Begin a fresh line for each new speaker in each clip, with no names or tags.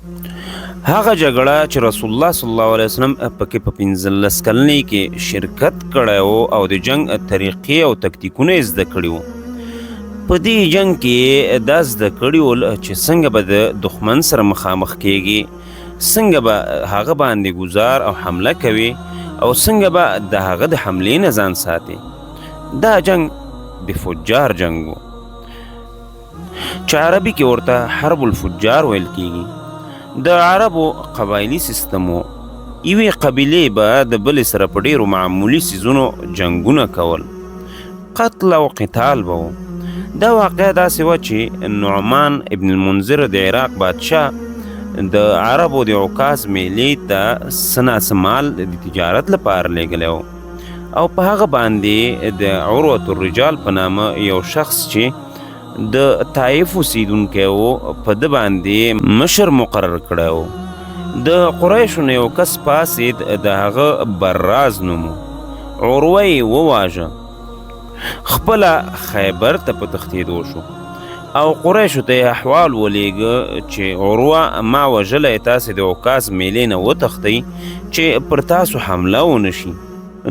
هغه جګړه چې رسول الله صلی الله علیه وسلم پکې په 15 کلنۍ کې شرکت کړی و او د جنګ طریقې او تکتیکونه یې زده کړي وو. په دې جنګ کې یې دا زده کړي ول چې څنګه به د دښمن سره مخامخ کېږي، څنګه به هغه باندې ګوزار او حمله کوي او څنګه به د هغه د حملې نه ځان ساتي. دا جنګ د فجار جنګ و. چې عربي کې ورته حرب الفجار ویل کیږي. د عربو قبایلي سیستم و. یوې قبیلې به د بلې سره په ډیرو معمولي څیزونو جنګونه کول، قتل او قتال به و. دا واقعه داسې وه چې نعمان ابن المنذر د عراق بادشاه د عربو د عکاظ میلې ته څه ناڅه مال د تجارت لپاره لیږلی و او په هغه باندې د عروة الرجال په نامه یو شخص چې د طایف اوسېدونکی و په ده باندې مشر مقرر کړی و. د قریشو نه یو کس پاڅېد، د هغه براز نوم و، عروه یې وواژه، خپله خیبر ته په تښتېدو شو او قریشو ته یې احوال ولېږه چې عروه ما وژلی، تاسې د عکاظ میلې نه وتښتئ چې پر تاسو حمله ونه شي.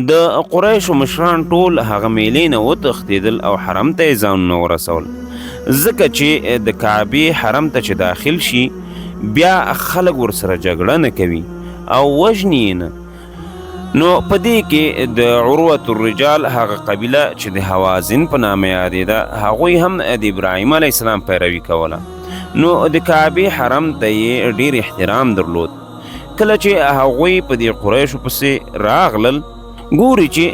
د قریشو مشران ټول هغه میلې نه وتښتېدل او حرم ته یې ځانونه ورسول، ځکه چې د کعبې حرم ته چې داخل شي بیا خلک ورسره جګړه نه کوي او وژني یې نه. نو په دې کې د عروة الرجال هغه قبیله چې د هوازن په نامه یادېده، هغوی هم د ابراهیم علیه السلام پیروي کوله، نو د کعبې حرم ته یې ډېر احترام درلود. کله چې هغوی په دې قریشو پسې راغلل، ګوري چې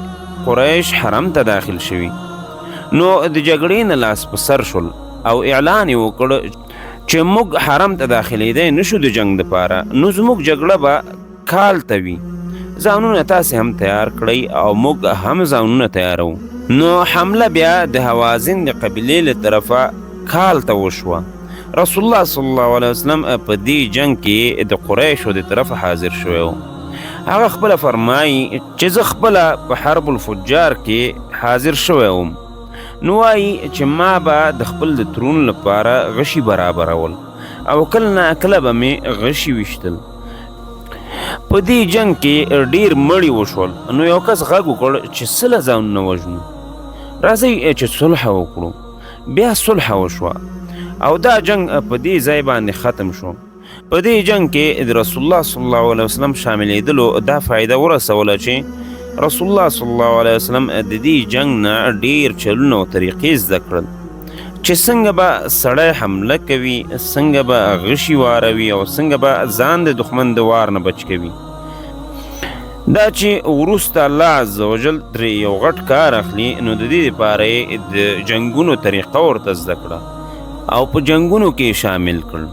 قریش حرم ته داخل شوي، نو د جګړې نه لاس په سر شول او اعلان یې وکړ چې موږ حرم ته داخلېدی نه شو د جنګ دپاره، نو زموږ جګړه به کال ته وي، ځانونه تاسې هم تیار کړئ او موږ هم ځانونه تیاروو. نو حمله بیا د هوازن د قبیلې له طرفه کال ته وشوه. رسول الله صلی الله علیه وسلم په دې جنګ کې د قریشو د طرفه حاضر شوی و. هغه خپله فرمایي چې زه خپله په حرب الفجار کې حاضر شوی وم، نو وایي چې ما به د خپل د ترون لپاره غشي برابرول او کله نا کله به مې غشي ویشتل. په دې جنګ کې ډیر مړي وشول، نو یو کس غږ وکړ چې څه له ځانونه وژنو، راځئ چې صلح وکړو. بیا صلح وشوه او دا جنګ په دې ځای باندې ختم شو. په دې جنګ کې د رسول الله صلی الله علیه وسلم شاملېدلو دا فایده ورسوله چې رسول الله صلی الله علیه وسلم د دې جنګ نه ډیر چلونه او طریقې زده کړل چې څنګه به سړی حمله کوي، څنګه به غشي واروي او څنګه به ځان د دښمن د وار نه بچ کوي. دا چې وروسته الله عزوجل ترې یو غټ کار اخلي، نو د دې لپاره یې د جنګونو طریقه ورته زده کړه او په جنګونو کې شامل کړ.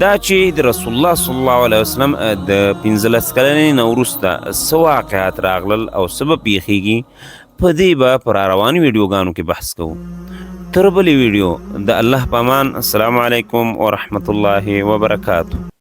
دا چې د رسول الله صلی الله علیه وسلم د 15 کلنۍ نه وروسته څه واقعات راغلل او څه به پیښیږي، په دې به په راروانو ویډیوګانو کې بحث کوو. تر بلې ویډیو د الله په امان. السلام علیکم ورحمت الله وبرکاته.